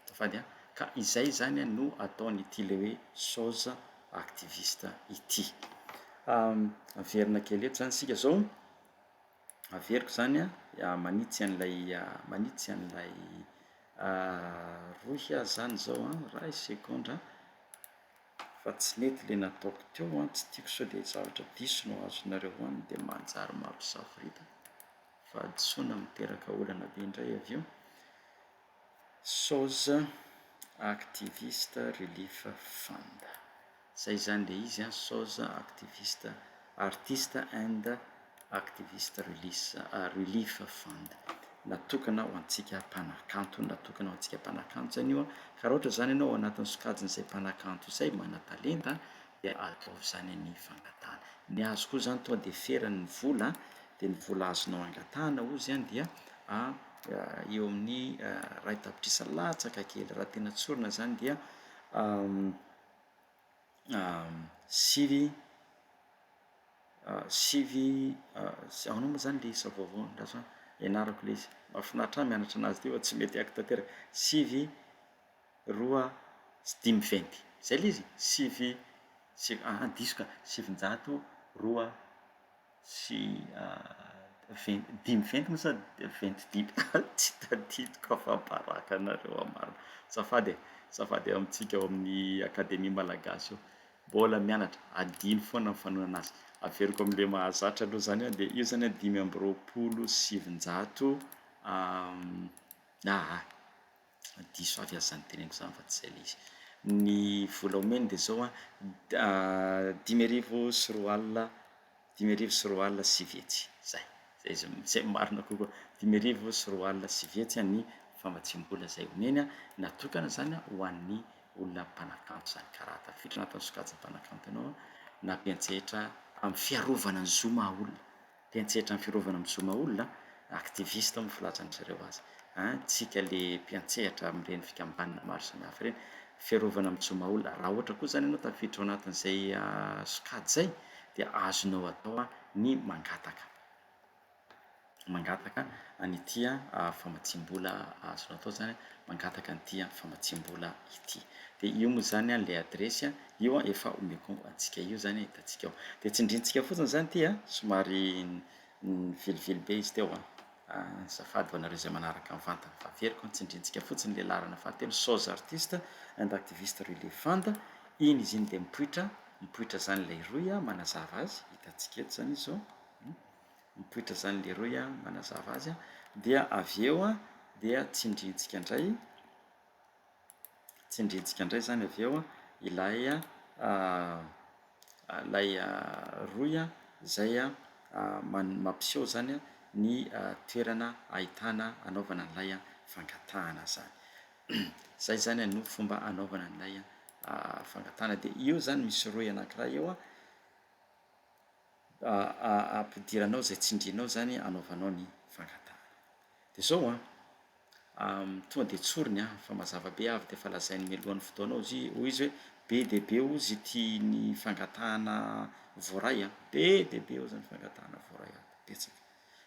azafady an, ka izay izany no ataon'ity ilay hoe chose activiste ity. Miverina kely eto izany isika izao, averiko izany an, manitsy an'ilay manitsy an'ilay rohy aho izany izao an, iray segondra fa tsy nety ilay nataoko teo an, tsy tiako sao dia zavatra diso no azonareo any dia manjary mampisaforitaka, fahadisoana miteraka olana be indray avy eo. Soz Activist Relief Fund, zay izany le izy an, Soz Activist Artist and Activist Release Relief Fund, natokana ho antsika mpanakanto, natokana ho antsika mpanakanto zany io an, ka raha ohatra zany ianao ao anatin'ny sokajin'izay mpanakanto izay, manan-talenta. Dia ataovy izany ny fangatahana. Ny azo koa izany tonga dia ferany ny vola, dia ny vola azonao angatahana ozy an dia eo amin'ny iray tapitrisa latsaka kely, raha tena tsorina izany dia sivy sivy ahoana moa izany ilay isa vaovao andraso an, ianarako ilay izy, mahafinaritra ahy mianatra anazy ity fa tsy mety haiko tanteraka, sivy roa sy dimy venty, zay le izy? Sivy, sivy, aa diso ka, 902 sy venty, dimy venty moa sa venty dimy, tsy tadidiko fa baraka anareo aho marina, azafady e, azafady amintsika ao amin'ny akademia malagasy io, mbola mianatra, adino foana ny fanonana azy, averiko amin'le mahazatra aloha zany an, de io zany an 925 aa. Diso avy aza izany teneniko izany fa tsy izay ilay izy. Ny vola omeny dia izao an, 2005, 1950. Izay, izay izy, izay no marina kokoa. 1950 ny famatsiam-bola izay omeny an, natokana izany ho an'ny olona mpanakanto izany. Ka raha tafiditra anatin'ny sokajin'ny mpanakanto ianao an, na mpiantsehatra amin'ny fiarovana ny zo maha olona. Mpiantsehatra amin'ny fiarovana amin'ny zo maha olona, activiste moa filazan-dry zareo azy, an, tsika le mpiantsehatra amin'ireny fikambanana maro samihafa ireny, fiarovana amin'ny zo maha olona, raha ohatra koa izany ianao tafiditra ao anatin'izay sokajy izay dia azonao atao ny mangataka, mangataka an'ity famatsiam-bola, azonao atao izany mangataka an'ity famatsiam-bola ity, dia io moa izany ilay adiresy. Io an efa omeko antsika io zany hitantsika ao. Dia tsindrintsika fotsiny zany ity an, somary nivilivily be izy teo an. Azafady ho anareo izay manaraka mivantana fa averiko an, tsindrintsika fotsiny ilay laharana fahatelo Sos Artiste and Activiste Relief Fund, iny izy iny dia mipoitra, mipoitra zany ilay rohy an manazava azy, hitantsika eto zany izy zao, mipoitra zany ilay rohy an manazava azy an, dia avy eo an dia tsindrintsika indray, Tsindrintsika indray izany avy eo ilay ilay rohy izay mampiseho izany ny toerana ahitana anaovana an'ilay fangatahana izany. Izay izany no fomba anaovana an'ilay fangatahana. Dia io izany misy rohy anankiray eo ampidiranao izay tsindrinao izany anaovanao ny fangatahana. Dia izao an! Tonga dia tsoriny an, fa mazava be avy dia efa lazainy mialohan'ny fotoana ao izy, hoy izy hoe be dia be hozy ity ny fangatahana voaray an, be dia be hozy ny fangatahana voaray ato, betsaka.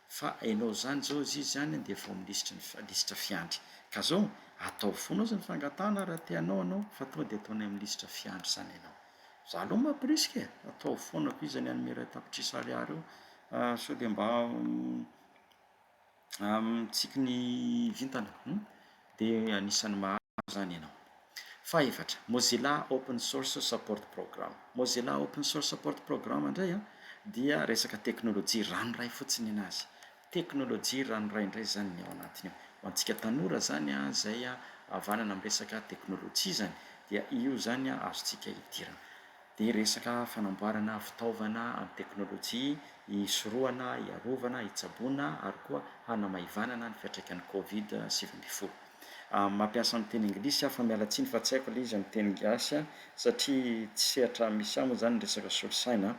Fa enao zany zao izy zany dia efa ao amin'ny lisitry ny lisitra fiandry. Ka zao, ataovy foana hozy ny fangatahana raha te hanao anao fa tonga dia ataonay amin'ny lisitra fiandry zany enao. Za aloha mampirisika e, ataovy foana ko izy any hanome 1 tapitrisa ariary io, sao dia mba Mitsiky ny vintana hum dia anisan'ny mahazo izany ianao. Fahefatra, Mozilla Open Source Support Program. Mozilla Open Source Support Program indray an, dia resaka teknolojia ranoray fotsiny ny anazy. Teknolojia ranoray indray izany ny ao anatiny ao. Ho antsika tanora izany an, izay havanana amin'ny resaka teknolojia izany, dia io izany azontsika idirana. Dia resaka fanamboarana fitaovana amin'ny teknolojia hisorohana, hiarovana, hitsaboana ary koa hanamaivanana ny fiantraikan'ny Covid 19. Mampiasa ny teny anglisy aho fa miala tsiny fa tsy haiko ilay izy amin'ny teny gasy satria tsy sehatra misy ahy moa izany ny resaka solosaina.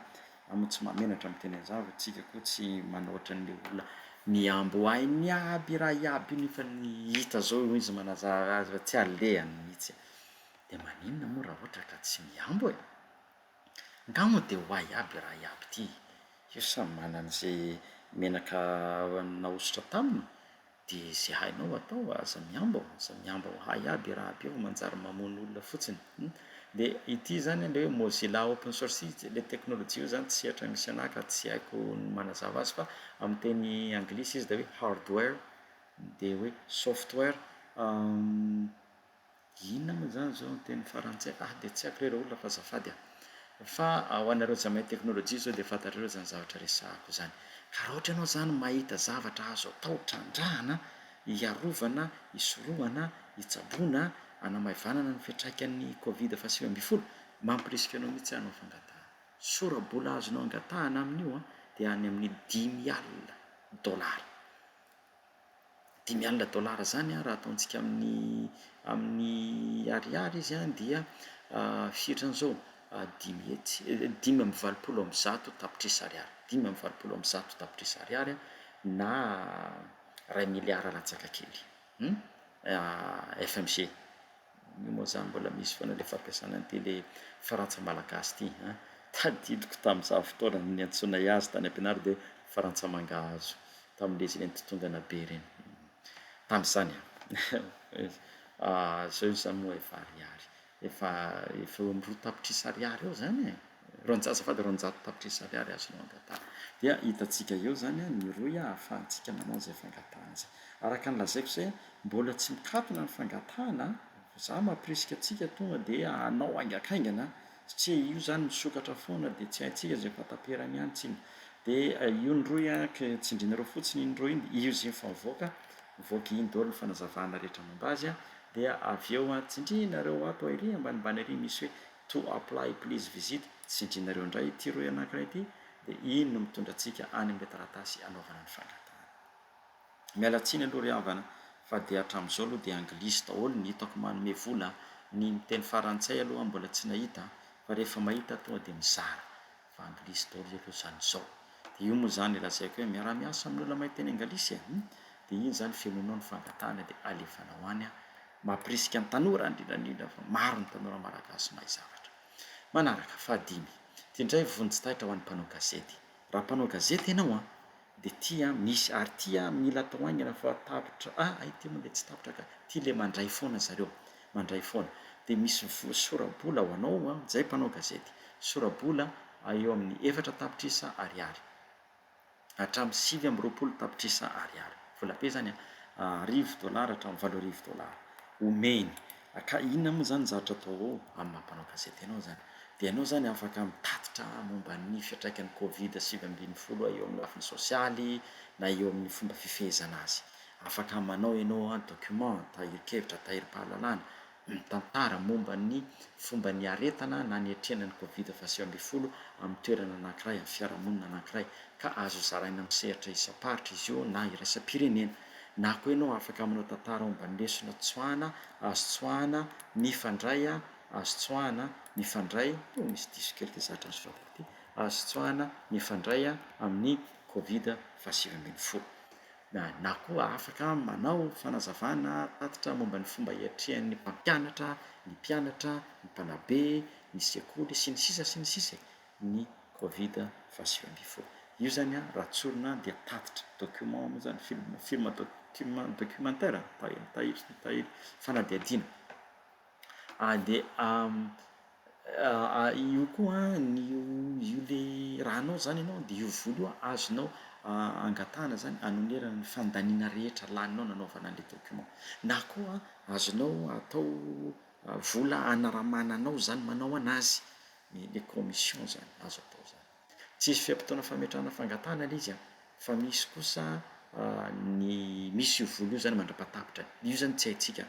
Aho moa tsy mahamenatra miteny an'izany fa tsika koa tsy manao ohatran'ilay olona mihambo hainy aby raha iaby io nefa ny hita zao hoy izy manazava azy fa tsy alehany mihitsy. Dia maninona moa raha ohatra ka tsy mihambo e? Nga moa dia ho ahy aby raha iaby ity? Io samy manana izay menaka nahosotra taminy dia izay hainao atao aza mihambo, aza mihambo ho ahy aby raha aby io fa manjary mamono olona fotsiny. Dia ity izany ilay hoe Mozilla open source ity, ilay teknolojia io izany tsy sehatra misy anah ka tsy haiko ny manazava azy fa amin'ny teny anglisy izy dia hoe hardware dia hoe software. Inona moa izany izao ny teny farantsay? Ah dia tsy haiko re raolona fa azafady a! Fa ho anareo izay mahay teknolojia izao dia fantatrareo izany zavatra resahako izany. Ka raha ohatra ianao izany mahita zavatra azo atao trandrahana, hiarovana, hisorohana, hitsaboana, hanamaivanana ny fiantraikan'ny covid faha-19, mampirisika anao mihitsy aho hanao fangatahana. Sora-bola azonao angatahana amin'io dia any amin'ny 50 dolara. 50 dolara zany an raha ataontsika amin'ny amin'ny ariary izy an dia firy zany zao? Dimy hetsy, 185 tapitrisa ariary, 185 tapitrisa ariary na iray miliara latsaka kely. Hum? FMG. Io moa zany mbola misy foana le fampiasana an'ity le farantsa malagasy ity an. Tadidiko tamin'izaho fotoana niantsoanay azy tany am-pianarana dia farantsa mangahazo, tamin'ilay izy ireny totongana be ireny. Tamin'izany an. Zao izy zany moa efa ariary. Efa efa eo amin'ny 2 tapitrisa ariary eo zany e! Roanjato azafady 200 tapitrisa ariary azonao angatahana. Dia hitantsika eo zany ny rohy ahafahantsika manao izay fangatahana izay. Araka ny lazaiko izay, mbola tsy mikatona ny fangatahana, za mampirisika antsika tonga dia hanao haingakaingana satria io zany misokatra foana dia tsy haintsika izay fahataperany any tsinona. Dia io ny rohy an, tsindrinareo fotsiny iny rohy iny dia io izy iny fa mivoaka, mivoaka iny daholo ny fanazavana rehetra momba azy an. Dia avy eo an, tsindrinareo ato ery ambanimbany ery misy hoe to apply please visit, tsindrinareo indray ity rohy anankiray ity dia iny no mitondra antsika any amin'ilay taratasy anaovana ny fangatahana. Miala tsiny aloha ry havana fa dia hatramin'izao aloha dia anglisy daholo ny hitako manome vola, ny miteny farantsay aloha mbola tsy nahita fa rehefa mahita tonga dia mizara. Fa anglisy daholo aloha zany izao. Dia io moa zany lazaiko hoe miara-miasa amin'ny olona mahay teny anglisy e! Hum! Dia iny zany fenoinao ny fangatahana dia alefanao any an! Mampirisika ny tanora indrindra indrindra fa maro ny tanora malagasy mahay zavatra. Manaraka, fahadimy. Ity indray vonjy taitra ho an'ny mpanao gazety. Raha mpanao gazety ianao an! Dia ity an, misy, ary ity an mila atao haingana fa tapitra, ah hay ity moa dia tsy tapitra ka, ity le mandray foana zareo, mandray foana. Dia misy vo- sora-bola ho anao an, zay mpanao gazety, sora-bola eo amin'ny 4 tapitrisa ariary hatramin'ny 29 tapitrisa ariary, vola be zany an, arivo dolara hatramin'ny 8000 dolara omeny. Ka inona moa zany ny zavatra atao ao amin'ny maha mpanao gazety anao zany? Dia ianao zany afaka mitatitra momba ny fiantraikan'ny covid 19 eo amin'ny lafiny sosialy na eo amin'ny fomba fifehezana azy. Afaka manao ianao document, tahirin-kevitra, tahirim-pahalalana, mitantara momba ny fomba niaretana na niatrehana ny covid 19 amin'ny toerana anankiray, amin'ny fiarahamonina anankiray ka azo zaraina amin'ny sehatra isam-paritra izy io na iraisam-pirenena. Na koa ianao afaka manao tantara momba ny lesona tsoahana, azo tsoahana, mifandray, azo tsoahana, mifandray, oh misy diso kely ity zatra nosoratako ity, azo tsoahana, mifandray amin'ny covid 19. Na na koa afaka manao fanazavana tatitra momba ny fomba hiatrehan'ny mpampianatra, ny mpianatra, ny mpanabe, ny sekoly, sy ny sisa sy ny sisa e, ny covid 19. Io zany an, raha tsorina dia tatitra, document moa zany, film, film document, documentaire, tahiry, tahiry fanadihadiana. Dia io koa ny io le raha anao zany ianao dia io vola io azonao angatahana zany hanonerana ny fandaniana rehetra laninao nanaovana an'ilay document. Na koa azonao atao vola hanaramana anao zany manao anazy, le commission zany azo atao zany. Tsisy fe-potoana fametrahana fangatahana ilay izy an, fa misy kosa ny misy io vola io zany mandra-pahatapitrany, io zany tsy haintsika.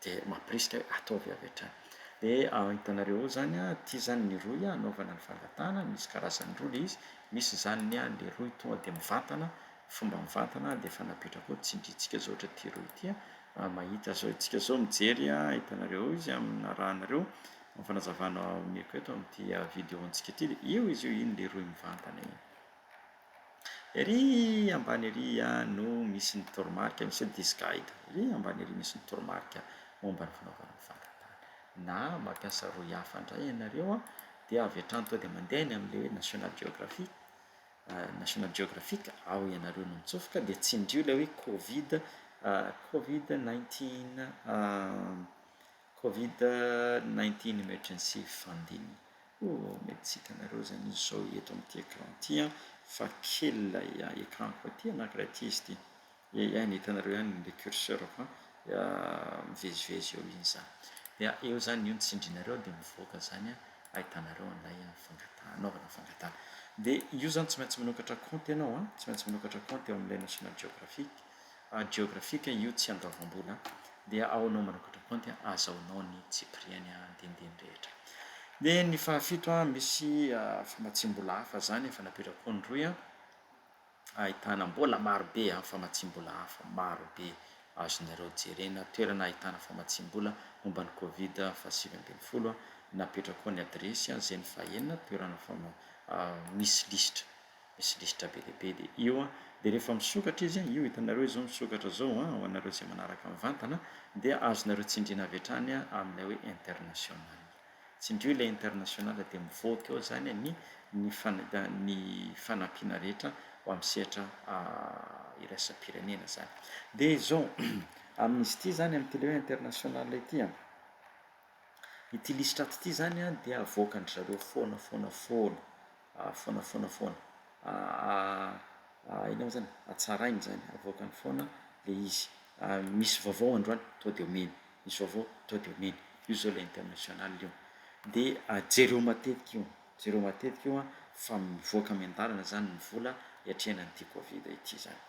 Dia mampirisika hoe ataovy avy hatrany. Dia hitanareo eo zany an, ity zany ny rohy hanaovana ny fangatahana, misy karazany roa ilay izy, misy zany ny an ilay rohy tonga dia mivantana, fomba mivantana dia efa napetraka eo, tsindrintsika zao ohatra ity rohy ity an, raha mahita zao isika zao mijery an, hitanareo eo izy amin'ny arahanareo, amin'ny fanazavana omeko eto amin'ity vidéo antsika ity dia io izy io, iny ilay rohy mivantana iny. Ery ambany ery no misy ny toromarika, misy hoe this guide, ery ambany ery misy ny toromarika momba ny fanaovana ny fangatahana. Na mampiasa rohy hafa indray ianareo dia avy hatrany tonga dia mandeha any amin'ilay hoe National Geographic, National Geographic, ao ianareo no mitsofoka dia tsindrio ilay hoe covid, covid 19, covid 19 emergency funding. Oh, mety tsy hitanareo zany izy zao eto amin'ity écran ity an, fa kely ilay écran-ko aty anankiray ity izy ity. Ie ihany, hitanareo ihany ilay curseur-ko an, mivezivezy eo iny zany. Dia eo zany io no tsindrinareo dia mivoaka zany an, ahitanareo an'ilay fangatahana, anaovana fangatahana. Dia io zany tsy maintsy manokatra kaonty ianao an, tsy maintsy manokatra kaonty eo amin'ilay National Geographic. Geographic io tsy andoavam-bola dia ao anao manokatra kaonty azahoanao ny tsipiriany andinindiny rehetra. Dia ny fahafito misy famatsiam-bola hafa zany efa napetrako koa ny rohy ahitana mbola maro be famatsiam-bola hafa maro be azonareo jerena toerana ahitana famatsiam-bola momba ny covid 19. Napetrako koa ny adiresy an, izay ny fahenina, toerana fama misy lisitra, misy lisitra be dia be dia io an, dia rehefa misokatra izy an, io hitanareo izao misokatra izao an, ho anareo izay manaraka mivantana dia azonareo tsindriana avy hatrany amin'ilay hoe international. Tsindrio ilay international dia mivoaka eo izany ny ny ny fanampiana rehetra ho amin'ny sehatra iraisam-pirenena izany. Dia izao, amin'izy ity izany, amin'ity ilay hoe international ity an, Ity lisitra ato ity izany an dia avoakan-dry zareo foana foana foana, foana foana foana, inona moa izany, hatsarainy izany, avoakany foana ilay izy, misy vaovao androany tonga dia omeny, misy vaovao tonga dia omeny, io izao ilay international io, dia jereo matetika io. Jereo matetika io an, fa mivoaka miandalana zany ny vola hiatrehana an'ity covid ity zany.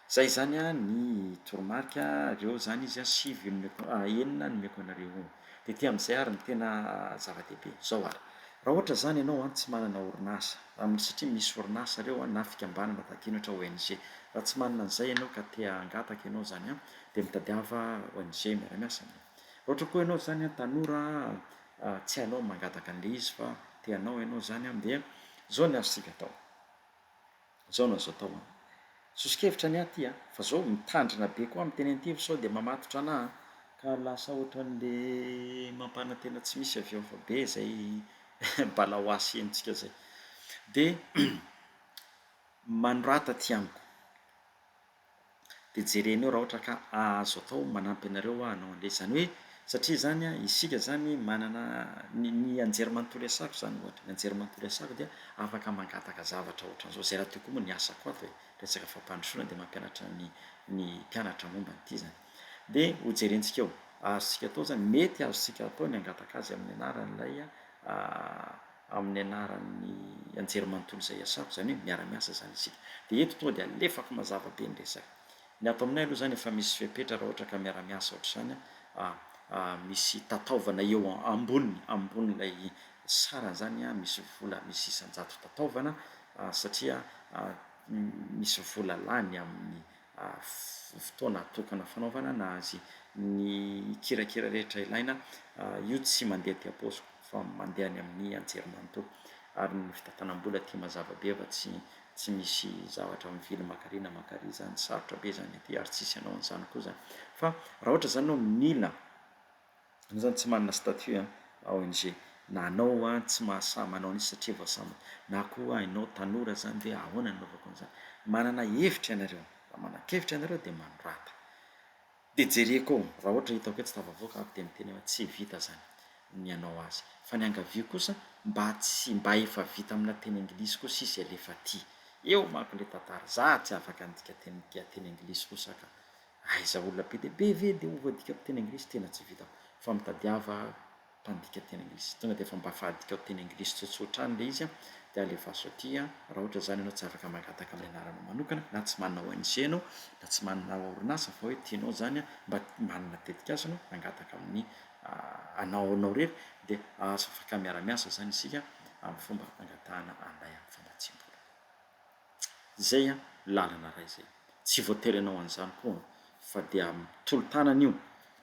Zay zany an ny toromarika, reo zany izy an sivy nomeko enina nomeko anareo io. De ty amizay ary ny tena zava-dehibe, zao ary, raha ohatra zany ianao an tsy manana orinasa, amin'ny satria misy orinasa reo an na fikambanana takiana ohatra ONG, raha tsy manana an'izay ianao ka te hangataka ianao zany an, de mitadiava ONG miara-miasa aminao. Raha ohatra koa ianao zany an tanora tsy hainao ny mangataka an'ilay izy fa te hanao ianao izany an, dia izao ny azontsika atao, izao no azo atao an, soso-kevitra ny ahy ity an, fa izao mitandrina be koa aho miteny an'ity fa sao dia mamatotra anà an, ka lasa ohatran'le mampanantena tsy misy avy eo fa be izay balaoasy henontsika izay, dia manorata aty amiko. dia jerena eo raha ohatra ka azo atao manampy anareo aho hanao an'ilay izy. Izany hoe satria izany an, isika izany manana ny ny anjerimanontolo iasako izany ohatra, ny anjerimanontolo iasako dia afaka mangataka zavatra ohatran'izao, izay rahateo koa moa ny asako ato e, resaka fampandrosoana dia mampianatra ny ny mpianatra momba an'ity izany. Dia hojerentsika eo, azontsika atao izany, mety azontsika atao ny hangataka azy amin'ny anaran'ilay amin'ny anaran'ny anjerimanontolo izay iasako, izany hoe miara-miasa izany isika. Dia eto tonga dia alefako mazava be ny resaka. Ny ato aminay aloha izany efa misy fepetra raha ohatra ka miara-miasa ohatr'izany an, misy tataovana eo amboniny, ambonin'ilay sarany izany an, misy vola, misy isan-jato tataovana satria misy vola lany amin'ny fotoana atokana fanaovana anazy, ny kirakira rehetra ilaina, io tsy mandeha aty am-paosiko fa mandeha any amin'ny anjerimanontolo ary ny fitantanam-bola aty mazava be fa tsy tsy misy zavatra mivily mankary na mankary zany, sarotra be zany aty ary tsisy hanao an'izany koa zany fa raha ohatra zany ianao mila Anao zany tsy manana statut an, ONG, na anao an tsy mahasahy manao an'io satria vao sambany, na koa ianao tanora zany dia ahoana ny anaovako an'izany? Manana hevitra ianareo, raha manan-kevitra ianareo dia manorata. Dia jereko eo, raha ohatra hitako hoe tsy tafavoaka aho dia miteny hoe tsy vita zany ny hanao azy. Fa ny angaviako kosa mba tsy mba efa vita amina teny anglisy kosa izy alefa aty. Eo manko le tantara, za tsy afaka handika teny teny anglisy kosa ka. Aiza olona be dia be ve dia ho voadikako teny anglisy? Tena tsy vitako. Fa mitadiava mpandika teny anglisy. Tonga dia efa mba avadika ho teny anglisy tsotsotra any ilay izy dia alefaso aty raha ohatra izany ianao tsy afaka mangataka amin'ny anaranao manokana na tsy manana ONG ianao na tsy manana orinasa fa hoe tianao izany mba manana tetikasa ianao hangataka amin'ny anao anao irery dia azo afaka miara-miasa izany isika amin'ny fomba hangatahana an'ilay famatsiam-bola. Izay an, lalana iray izay. Tsy voatery hanao an'izany koa an, fa dia tolo-tanana io,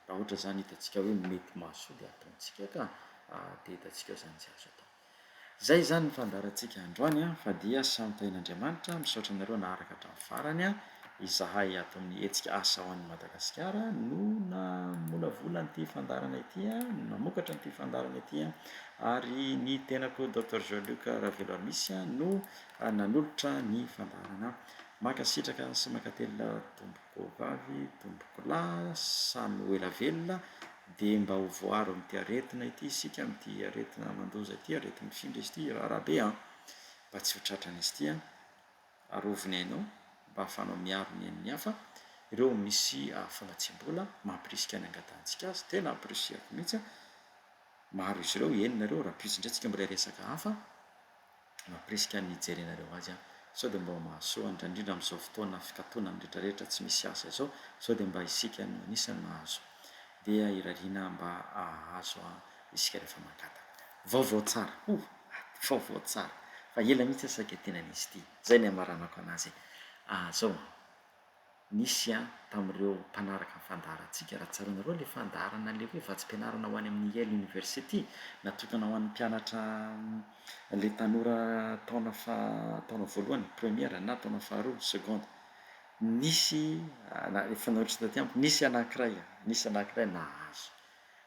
raha ohatra izany hitantsika hoe mety mahasoa dia ataontsika ka, dia hitantsika eo izany izay azo atao. Izay izany ny fandaharantsika androany an, fa dia samy tahian'Andriamanitra, misaotra anareo naharaka hatramin'ny farany an, izahay ato amin'ny hetsika Asa ho an'i Madagasikara no namolavola an'ity fandaharana ity an, namokatra an'ity fandaharana ity an, ary ny tenako Docteur Jean Luc Raveloarimisy no nanolotra ny fandaharana. Mankasitraka sy mankatelina tompoko vavy, tompoko lahy, samy ho ela velona dia mba ho voaro amin'ity aretina ity isika, amin'ity aretina mandoza ity, areti-mifindra izy ity, raharaha be an! Mba tsy ho tratran'izy ity an! Arovy ny ainao mba ahafahanao miaro ny ain'ny hafa, ireo misy famatsiam-bola mampirisika ny angatahantsika azy, tena ampirisihako mihitsy an! Maro izy ireo, enina ireo, rahampitso indray tsika mbola hiresaka hafa. Mampirisika ny hijerenareo azy aho. Sao dia mba ho mahasoa, indrindra indrindra amin'izao fotoana fikatonan'ny rehetra rehetra tsy misy asa izao, sao dia mba isika no anisan'ny mahazo. Dia irariana mba hahazo isika rehefa mangataka. Vaovao tsara, oh! Vaovao tsara. Fa ela mihitsy aho saika tena nisy ity. Izay ny hamaranako anazy e. Ah, zao an. Nisy an, tamin'ireo mpanaraka ny fandaharantsika, raha tsaroanareo ilay fandaharana ilay hoe vatsim-pianarana ho any amin'ny Yale University, natokana ho an'ny mpianatra ilay tanora taona faha, taona voalohany, première, na taona faharoa, seconde. Nisy, na efa nanoratra taty amiko, nisy anankiray, nisy anankiray nahazo.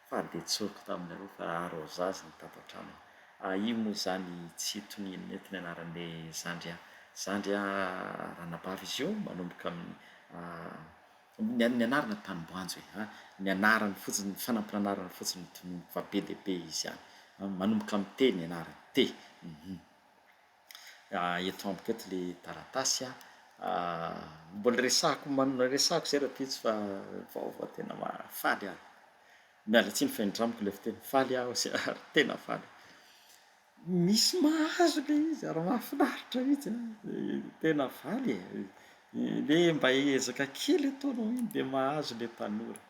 Fa dia tsoriko taminareo fa arrosage ny tato an-trano. Ah io moa izany tsy tononina eto ny anaran'ilay zandry ah. Zandry ah ranabavy izy io manomboka amin'ny ny ny anarana tanim-boanjo e ah, ny anarany fotsiny, ny fanampin'anarany fotsiny no tononiko fa be dia be izy any. Manomboka amin'ny T ny anarany, T. Eto amiko eto le taratasy a, mbola resahako man- resahako zay rahampitso fa vaovao tena mahafaly ahy, miala tsiny fa indramiko le fiteny, faly aho sy ary tena faly, misy mahazo le izy ary mahafinaritra mihitsy an, tena faly e, le mba ezaka kely ataonao iny de mahazo le tanora.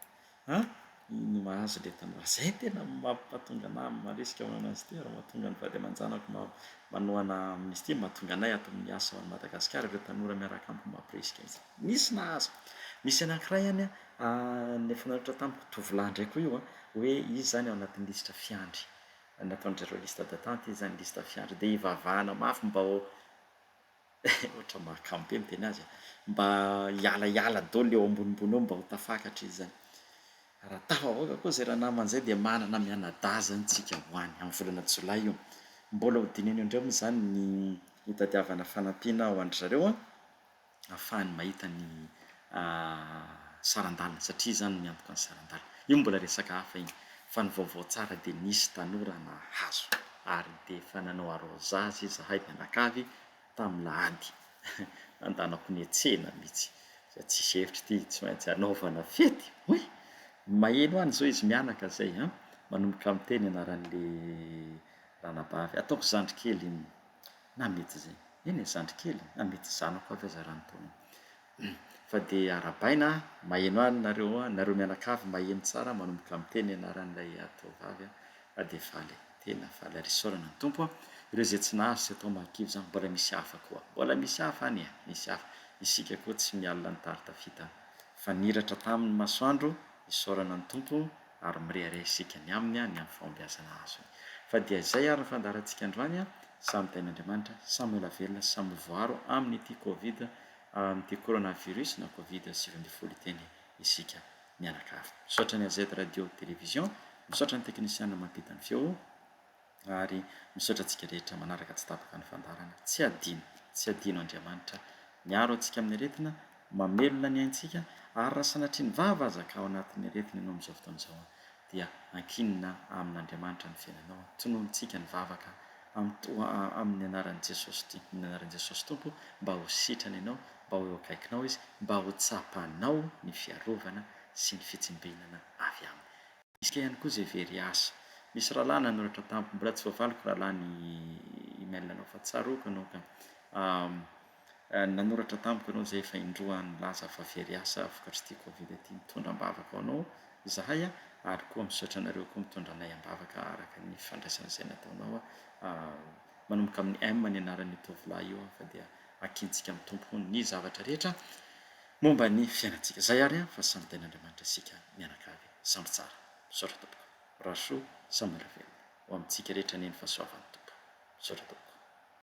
An! Ny mahazo ilay tanora. Izay no tena mampatonga anah marisika manao an'izy ity ary mahatonga ny vady aman-janako manohana amin'izy ity, mahatonga anay ato amin'ny asa ao Madagasikara, ireo tanora miaraka amiko mampirisika mihitsy. Nisy nahazo. Misy anankiray any an, efa nanoratra tamiko, tovolahy indray koa io an, hoe izy izany ao anatin'ny lisitra fiandry. Nataon-dry zareo liste d'attente izy izany, liste fiandry. Dia ivavahana mafy mba ho Ohatra mahakamo be miteny azy e! Mba hiala hiala daholo eo ambonimbony eo mba ho tafakatra izy zany. Raha tafavoaka koa zay ranamana zay dia manana mianadahy zany tsika ho any amin'ny volana jolay io. Mbola ho dinihina eo indray moa zany ny hitadiavana fanampiana ho an-dry zareo an, ahafahany mahita ny saran-dalana satria izy zany no miantoka ny saran-dalana. Io mbola resaka hafa iny fa ny vaovao tsara dia nisy tanora nahazo ary dia efa nanao arrosage izahay mianakavy tamin'ny lahady. Nandanako niantsena mihitsy. Izay tsisy hevitra ity tsy maintsy hanaovana fety. Oay! Maheno any izao izy mianaka izay an! Manomboka miteny anaran'le ranabavy. Ataoko zandry kely iny. Na mety izay. Eny e, zandry kely. Na mety zanako avy aza raha ny taonany. Fa dia arahabaina an! Maheno any nareo an! Nareo mianakavy maheno tsara manomboka miteny anaran'ilay tovovavy an! Fa dia faly e! Tena faly ary isaorana ny Tompo an! Ireo izay tsy nahazo tsy atao mahakivy izany, mbola misy hafa koa. Mbola misy hafa any e! Misy hafa. Isika koa tsy mialona ny tary tafita fa niratra taminy masoandro, isaorana ny Tompo ary mirehareha isika ny aminy ny amin'ny fahombiazana azony. Fa dia izay ary ny fandaharantsika androany an! Samy tahin'Andriamanitra, samy ho ela velona, samy ho voaaro amin'ity covid, amin'ity coronavirus na covid 19 ity anie isika mianakavy. Misaotra ny AZ Radio Télévision, misaotra ny teknisiana mampita ny feo ary misaotra antsika rehetra manaraka tsy tapaka ny fandaharana. Tsy adino, tsy adino Andriamanitra miaro antsika amin'ny aretina, mamelona ny aintsika ary raha sanatria ny vava aza ka ao anatin'ny aretina ianao amin'izao fotoana izao dia ankinina amin'Andriamanitra ny fiainanao. Tononontsika ny vavaka amin'ny anaran'i Jesosy, amin'ny anaran'i Jesosy Tompo mba ho sitrana ianao, mba ho eo akaikinao Izy, mba ho tsapanao ny fiarovana sy ny fitsimbinana avy Aminy. Isika ihany koa izay very asa. Misy rahalahy nanoratra tamiko, mbola tsy voavaliko rahalahy ny email-nao fa tsaroako ianao ka. Nanoratra tamiko ianao izay efa indroa nilaza fa very asa vokatr'ity covid ity. Mitondra am-bavaka ho anao izahay ary koa misaotra anareo koa mitondra anay am-bavaka araka ny fandraisana izay nataonao. Manomboka amin'ny M ny anaran'io tovolahy io fa dia akintsika amin'ny Tompo ny zavatra rehetra momba ny fiainantsika. Izay ary fa samy tahin'Andriamanitra isika mianakavy. Samby tsara. Misaotra tompoko. Rasoa Samuel Velona. Ho amintsika rehetra anie ny fahasoavan'ny Tompo. Misaotra tompoko.